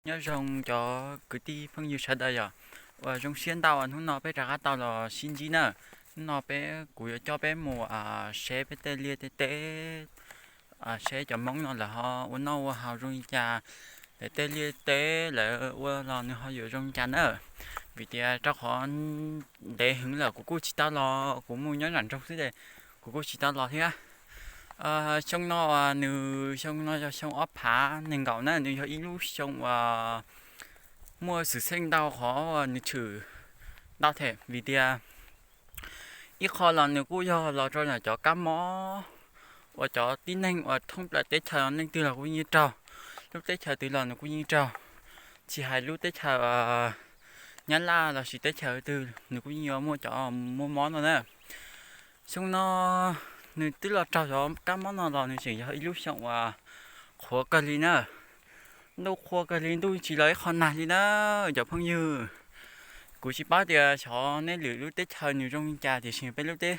Nyob zoo cov kwv tij phooj ywg sawv daws yom, uas zoo siab ntau uas hnub no peb rov qab tau los sib ntsib na. Hnub no peb, kuv yuav coj peb mus saib peb tej liaj tej teb, saib cov Hmoob no lawv ho ua noj ua haus zoo li cas, lawv tej liaj teb lawv ua los nws ho yuav zoo li cas na. Vim tias rau qhov ntev heev lawm kuv kuj tsis tau los, kuv mus nyob nram nroog xwb ces kuv kuj tsis tau los thiab. Xyoo no, nws xyoo no yog xyoo ob phav nees nkaum na, nws yog ib lub xyoo uas muaj xwm txheej ntau qhov nws tshwm ntau thiab, vim tias ib qho los nws kuj yog los rau ntawm cov kab mob uas cov tib neeg uas thoob plaws teb chaws leej twg los kuj yeej raug, lub teb chaws twg los nws kuj yeej raug, tsis hais lub teb chaws Nyab Laj lossis teb chaws twg nws kuj yeej yuav muaj cov muaj mob no na. Xyoo no nws twb los raug cov kab mob no los nws tseem yog ib lub xyoo uas qhuav kawg li na. Ntuj qhua kawg li, ntuj tsis los ib qho nag li na cov phooj ywg. Kuv tsis paub tias xyov nej lwm lub teb chaws nws zoo li cas tiam sis peb lub teb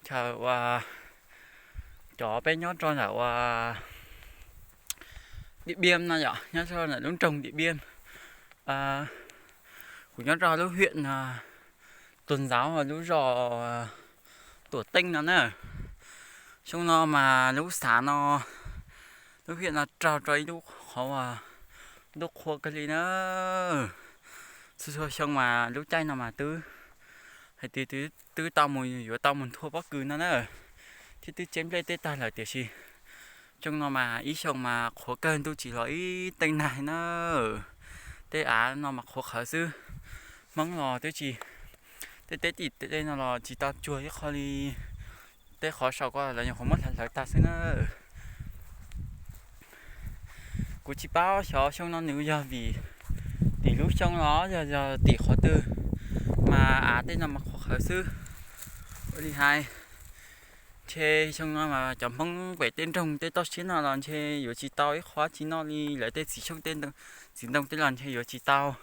chaws uas cov peb nyob rau ntawm uas Điện Biên no yom, nyob rau ntawm lub nroog Điện Biên, kuv nyob rau lub huyện Tuần Giáo, lub zos Tuần Teej no na. Xyoo no mas lub xav no, lub huyện no raug rau ib lub qhov uas ntuj qhua kawg li na. Txhua txhua xyoo mas lub caij no mas twb hais tias twb tau mus, yuav tau mus nthua pob kws no na, thiab twb tseb nplej tej tag lawm tiam sis xyoo no mas ib xyoo mas qhuav kawg, ntuj tsis los ib teej nag na. Tej av no mas qhuav qhawv xwb. Hmoob los twb tsis, tej teb tim tej no los tsis tau tsuag ib qho li. Tej qhov saum ko lawv nyuam qhuav muab hlawv hlawv tag xwb na. Kuv tsis paub xyov xyoo no nws yog vim tim lub xyoo los yog, yog tim qhov twg mas av tej no mas qhuav qhawv xwb. Ua li hais, ntshe xyoo no mas cov Hmoob pem tej nroog tej toj siab no los ntshe yuav tsis tau ib qho tsi noj li, lawv tej txiv xyoob tej, txiv ntoo tej los ntshe yuav tsis tau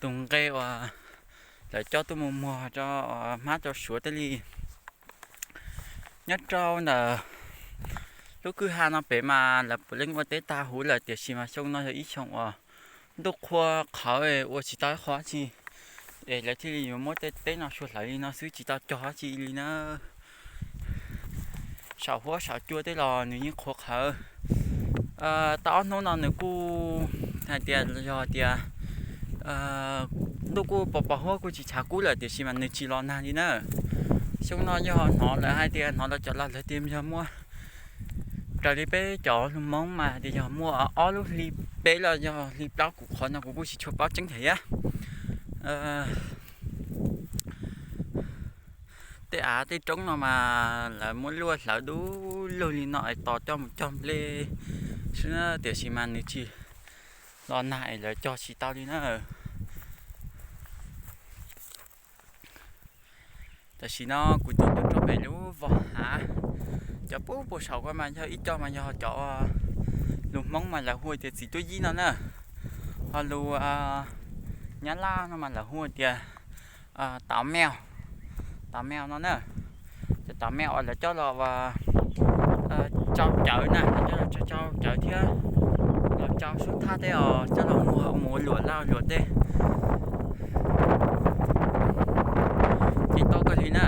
tus nqe uas lawv coj tuaj mus muag rau hmab rau suav tej li. Nyob rau ntawm lub kwj ha no pem mas lawv puav leej ua teb tag huv lawm tiam sis mas xyoo no yog ib xyoo uas ntuj qhua qhawv ua tsis tau ib qho tsi, es lawv thiaj li yuav muab tej teb no sua hlawv li no xwb tsis tau cog tsi li na. Saum huab saum cua tej los nws yeej qhuav qhawv. Tau ob hnub no nws kuj hais tias yog tias ntuj kuj pos pos huab kuj tsis tshav kub lawm tiam sis mas nws tsis los nag li na. Xyoo no yog hnov lawv hais tias, hnov lawv cov laus lawv tias yog muaj, raws li peb cov lus Hmoob mas hais tias yog muaj ob lub hli peb los yog hli plaub, kuv qhov no kuv kuj tsis tshua paub tseeb thiab. Tej av tej roob no mas lawv muab luaj hlawv du lug li no es tos coj mus cog nplej xwb na, tiam sis mas nws tsis los nag es lawv cog tsis tau li na. Tam sim no kuv tuaj tuaj rau pem lub vos hav, cov puag puag saum ko mas yog ib co mas yog cov lus Hmoob mas lawv hu tias txiv tuab yib no na, ho lus Nyab Laj no mas lawv hu tias tauv meo, tauv meo no na. Cov tauv meo uas lawv coj los tsau cawv na, lawv coj los tsau cawv thiab los tsau sub thaj tej os, coj los muag mus ua luam laj luam tej. Ces tau kawg li na.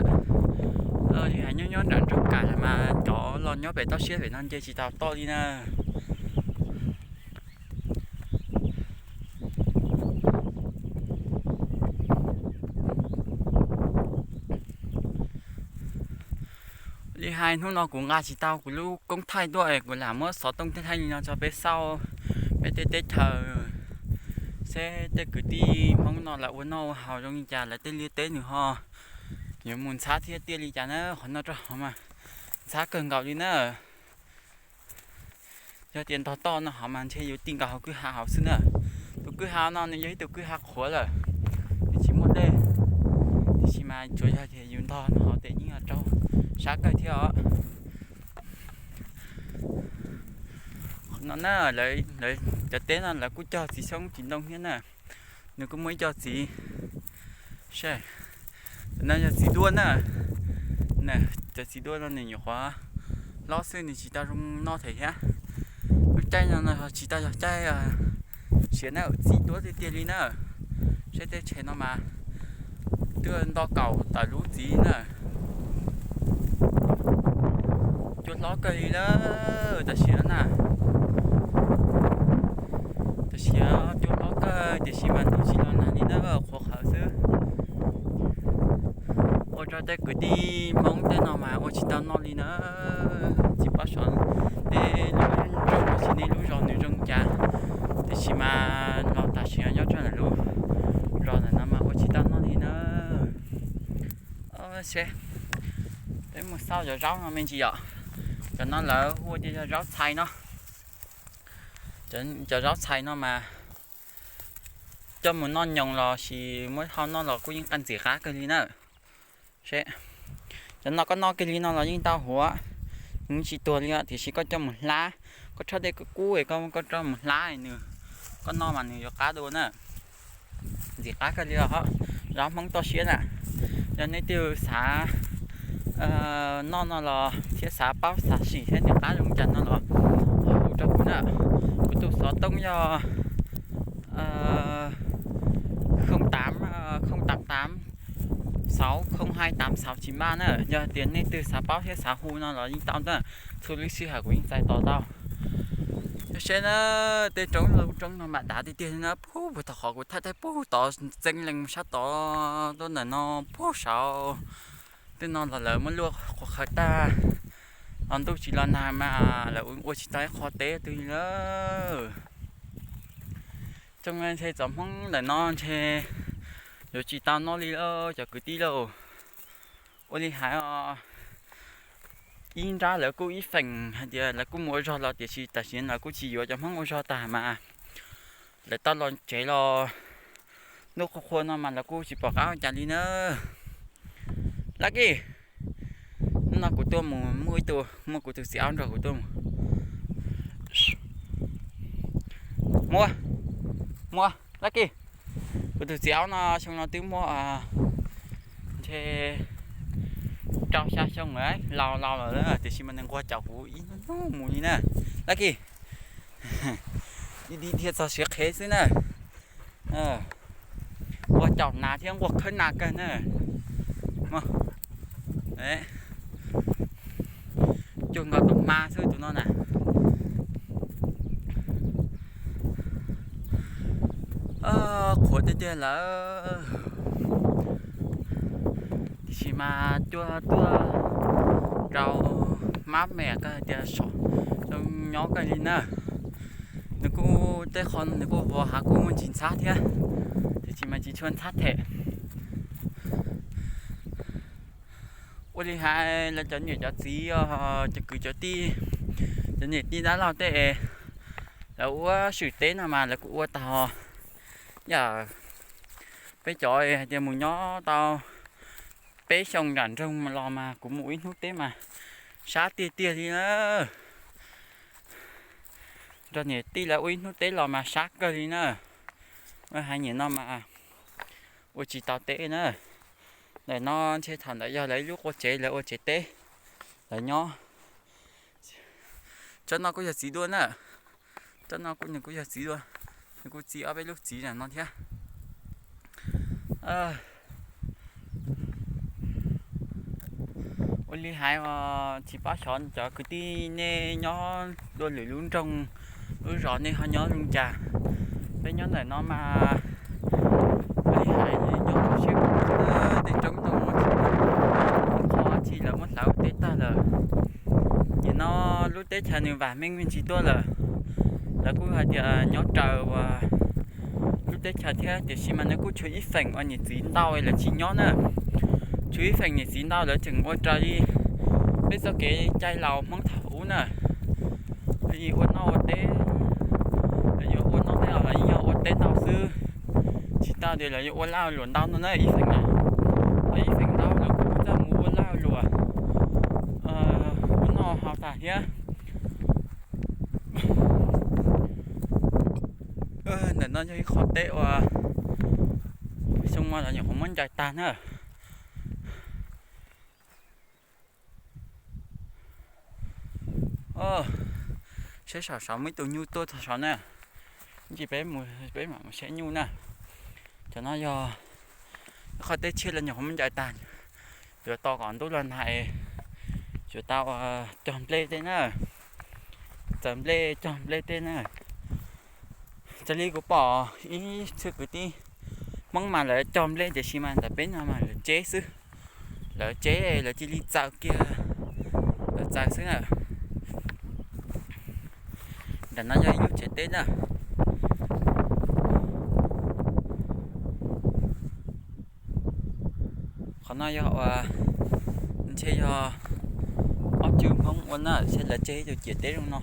Li hais nyob nyob nram nroog Kam mas cov los nyob pem toj siab pem no nce tsis tau toj li na. Li hais hnub no kuv nqa tsis tau kuv lub koob thaij tuaj es kuv lam muab xov tooj thaij thaij li no tso peb xauj peb tej teb chaws, seb tej kwv tij Hmoob no lawv ua noj ua haus zoo li cas, lawv tej liaj teb nws ho yuav mus ntxhab thiab tiaj li cas na. Qhov no rau hauv mas ntxhab kawg nkaus li na. Yog tias ntog toj no hauv mas ntshe yuav ti nkaus hauv kwj ha hauv xwb na. Tus kwj ha no nws yog ib tug kwj ha qhuav lawm, nws tsis muaj dej, tiam sis mas tsuas yog tias yus ntog no hauv ces yeej yog raug sab kawg thiab os. Qhov no na, lawv, lawv cov teb no lawv kuj cog txiv xyoob txiv ntoo thiab na. Nws kuj muaj ib co txiv, no yog txiv duaj na. Cov txiv duaj no nws nyuam qhuav hlob xwb, nws tsis tau zoo noj thiab. Lub caij no no tsis tau yog caij Siav na, txiv tuab tiag tiag li na. Saib teb chaws no mas twb nto kaum tawm lub txiv na. Cua hlob kawg li lawm tam sim na. Tam sim cua hlob kawg tiam sis mas ntuj tsis los nag li na, qhuav qhawv xwb. Ua rau tej kwv tij Hmoob tej no mas ua tsis tau noj li na. Tsis paub xyov nej lub nroog los sis nej lub zos nws zoo cas, tiam sis mas los tam sim no nyob rau ntawm lub zos ntawm no mas ua tsis tau noj li na. Seb, peb mus xauj cov zaub no me ntsis yom. Cov no lawv hu tias yog zaub txhais no. Cov zaub txhais no mas coj mus noj nyoos los sis muab hau noj los kuj yeej qab ntxim qab kawg li na. Seb, cov no koj noj kiag li no los yeej tau huv, nws tsis tuag li os, tiam sis koj coj mus hlab, koj rhaub dej kub kub es koj coj mus hlab nws, koj noj mas nws yuav qab dua na. Ntxim qab kawg li os, zaub Hmoob toj siab na. Yog nej twg xav noj no los thiab xav paub xav sim thiab nws qab zoo cas no los hu rau kuv na. Kuv tus xov tooj yog không tám không tám tám sáu không hai tám sáu chín ba na. Yog tias nej twg xav paub thiab xav hu no los yeej tau na, txhua lub sij hawm kuv yeej txais tos tau. Cov seb na, tej roob lub roob no mam dav tiag tiag na, puag puag thaum qhov kuv thaij thaij puag tod txeeb lees sab tod tuaj ntawm no puag saud. Tej no los lawv muab luaj qhuav qhawv tag, los ntuj tsis los nag mas lawv ua tsis tau ib qho teb twg li lawm. Cov ntshe txov Hmoob ntawm no ntshe yuav tsis tau noj li lawm cov kwv tij lauj. Ua li hais os, ib nrab lawv kuj ib feem hais tias lawv kuj mus ua zog los tiam sis tam sim no lawv kuj tsis yuav cov Hmoob ua zog tag mas lawv tau los tsev los ntuj qhuav qhuav no mas lawv kuj tsis pom qab ua cas li na. Lucky, hnub no kuv tuaj mus muaj ib tug, muaj kuv tus txiv aub nrog kuv tuaj mus. Muaj, muaj, Lucky, kuv tus txiv aub no xyoo no twb muaj ntshe rau xya xyoo lawm, laus laus lawm tiam sis mas nws nquag caum kuv ib hnub hnub mus li na. Lucky, di di dhia txog siav qhev xwb na. Nquag caum nas thiab nquag khawb nas kawg na. Cuag nkaus tus hma xwb tus no na. Qhuav tiag tiag lawm. Tiam sis mas cua tuaj rau mab me kawg tias zoo nyob kawg li na. Nws kuj tej qho no nws kuj vov hav kuj muaj ntsis ntxhab thiab, tiam sis mas tsis tshua ntxhab them. Ua li hais lawv cov niam cov txiv, cov kwv cov tij, cov niam tij dab laug tej, lawv ua swm teb no mas lawv kuj ua tag. Yam peb cov hais tias mus nyob tau peb xyoo nram nroog los mas kuv mus ua ib hnub teb mas sab tiag tiag li na. Nrog niam tij lawv ua ib hnub teb los mas sab kawg li na. Hais niam no mas ua tsis tau teb na. Ntawm no ntshe thaum ntawd yog lawv ib lub qua tsev, lawv ua tsev teb, lawv nyob. Tsob no kuj yog txiv dua na. Tsob no kuj nws kuj yog txiv dua, nws kuj txi ob peb lub txiv no thiab. Ua li hais os, tsis paub xyov cov kwv tij nej nyob dua lwm lub nroog, lub zos nej ho nyob zoo cas. Peb nyob ntawm no mas ua li hais nyob siab, tej roob ntoo qhov tsis lawv muab hlawv teb tag lawm. Nim no lub teb chaws nws vam meej me ntsis tuaj lawm. Lawv kuj hais tias nyob raws uas lub teb chaws thiab, tiam sis mas nws kuj tshuav ib feem uas niam txiv ntau lawv tsis nyob na. Tshuav ib feem niam txiv ntau lawv tseem ua raws li peb txoj kev cai laus Hmoob thaum ub na. Ua noj ua teb, lawv yuav ua noj tej los yog ua teb ntau xwb, tsis tau tias lawv yuav ua laj luam ntau no na ib feem na. Ib feem ntau lawv kuj txawj mus ua laj luam, ua noj haus tag thiab. Ntawm no yog ib qho teb uas xyoo no los nyuam qhuav muab ncaws tag na. Saib saum saud muaj ib tug nyuj tuaj txog saud na. Ib ntsis peb, peb mam mus saib nyuj na. Cov no yog qhov teb tshiab los nyuam qhuav muab ncaws tag, yuav tos kom ntub los nag, yuav tau cog nplej tej na, txawm nplej cog nplej tej na. Raws li kuv pom ib txhia kwv tij Hmoob mas lawv cog nplej tiam sis mas ntawm peb no mas lawv tseb xwb, lawv tseb lawv cia li txaws kiag, lawv txaws xwb na. Ntawm no yog ib lub tsev teb na. Qhov no yog ua, ntshe yog ob tswv Hmoob ua na, ntshe lawv tseg ib tus ciam teb zoo no,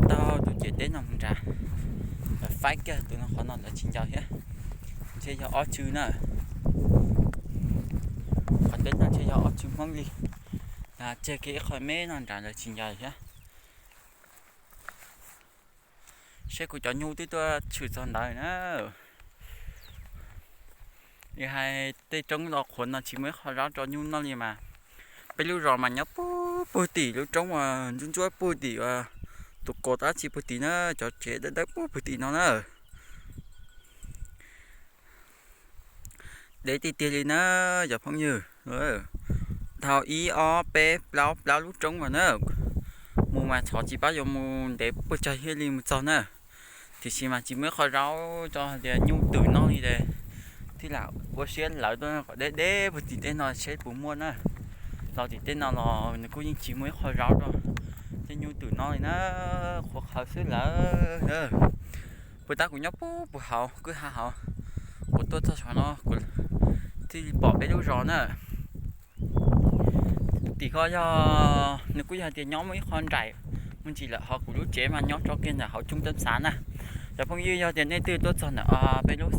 taug tus ciam teb no mus nrad, lawv faib kiag tus no, qhov no lawv tsis ncaws thiab. Ntshe yog ob tswv na, qhov teb no ntshe yog ob tswv Hmoob li, tseg kiag ib qho me no nrad lawv tsis ncaws thiab. Seb kuv cov nyuj twb tuaj tshwm txog ntawd na. Li hais tej roob los qhuav no tsis muaj ib qho zaub rau nyuj noj li mas. Peb lub zos mas nyob puag puag tim lub roob uas ntsuab ntsuab puag tim, tus kaus tab tsis puag tim na, cov tsev dawb dawb puag puag tim no na. Dev tiag tiag li na cov phooj ywg. Dhau ib ob peb plaub plaub lub roob mas na, mus mas txhov tsis paub yuav mus ntev puas tsawg thiaj li mus txog na. Tiam sis mas tsis muaj ib qho zaub rau hais tias nyuj twm noj li ces thiaj lam ua siab lawv tuaj kom deb deb puag tim tej no seb puas muaj na. Los tim tej no los nws kuj yeej tsis muaj ib qho zaub rau tej nyuj twm noj li na, qhuav qhawv xwb lawm. Puag ta kuv nyob puag puag hauv kwj ha hauv, kuv tuaj txog saum no kuv thiaj li pom peb lub zos na. Tim ko yog, nws kuj yog tias nyob muaj ib qho nraim me ntsis lawm, ho kuv lub tsev mas nyob tso kiag ntawm hauv Trung tâm xã na. Cov phooj ywg yog tias nej twg tuaj txog ntawm peb lub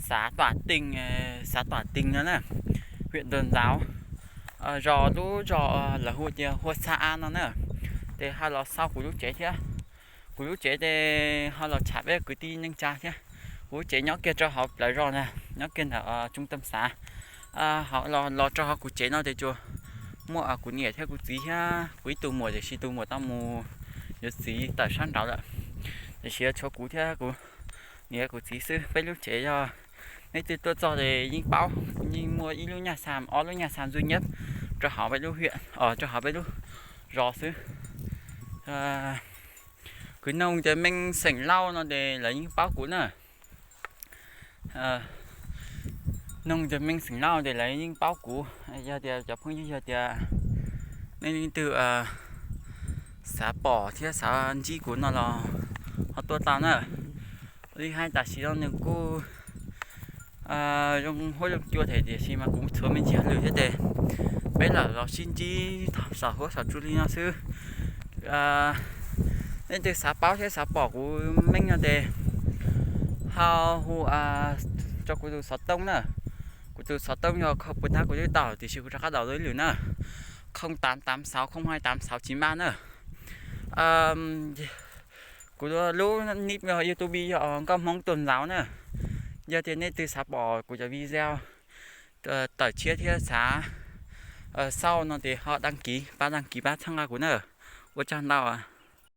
xav Tuam Tees, xav Tuam Tees no na, huyện Tuần Giáo, zos lub zos lawv hu tias Hua Xa A no na, ces ho los xauj kuv lub tsev thiab. Kuv lub tsev ces ho los tsham peb kwv tij neej tsa thiab. Kuv lub tsev nyob kiag rau hauv plawv zos na, nyob kiag ntawm Trung tâm xã. Los rau hauv kuv tsev no ces tsuas muaj kuv niam thiab kuv txiv thiab kuv ib tug muam, tiam sis tus muam tau mus yuav txiv tawm sab nraud lawm. Tiam sis tshuav kuv thiab kuv niam kuv txiv xwb. Peb lub tsev yog nej twg tuaj txog ces yeej paub, yeej muaj ib lub nyaj xa, ob lub nyaj xa duy nhất rau hauv peb lub huyện, rau hauv peb lub zos xwb. Kuv nug tias Meng xeem Lauj no ces lawv yeej paub kuv na. Nug tias Meng xeem Lauj ces lawv yeej paub kuv. Yog tias cov phooj ywg yog tias nej leej twg xav pom thiab xav ntsib kuv no los ho tuaj tau na. Li hais tam sim no nws kuj zoo huab zoo cua thiab, tiam sis mas kuv txhuav me ntsis lwm thiab ces peb lam los sib ntsib saum huab saum cua li no xwb. Nej twg xav paub thiab xav pom kuv Meej no ces ho hu rau kuv tus xov tooj na. Kuv tus xov tooj yog, puas tab kuv twb tau tiam sis kuv rov qab daus ib lwm na, không tám tám sáu không hai tám sáu chín ba na. Kuv lub nick YouTube yog Nkauj Hmoob Tuam Ntxauv na. Yog tias nej twg xav pom kuv cov video tawm tshiab thiab xav xauj no ces ho đăng ký, pab đăng ký pab txhawb nqa kuv na. Ua tsaug ntau.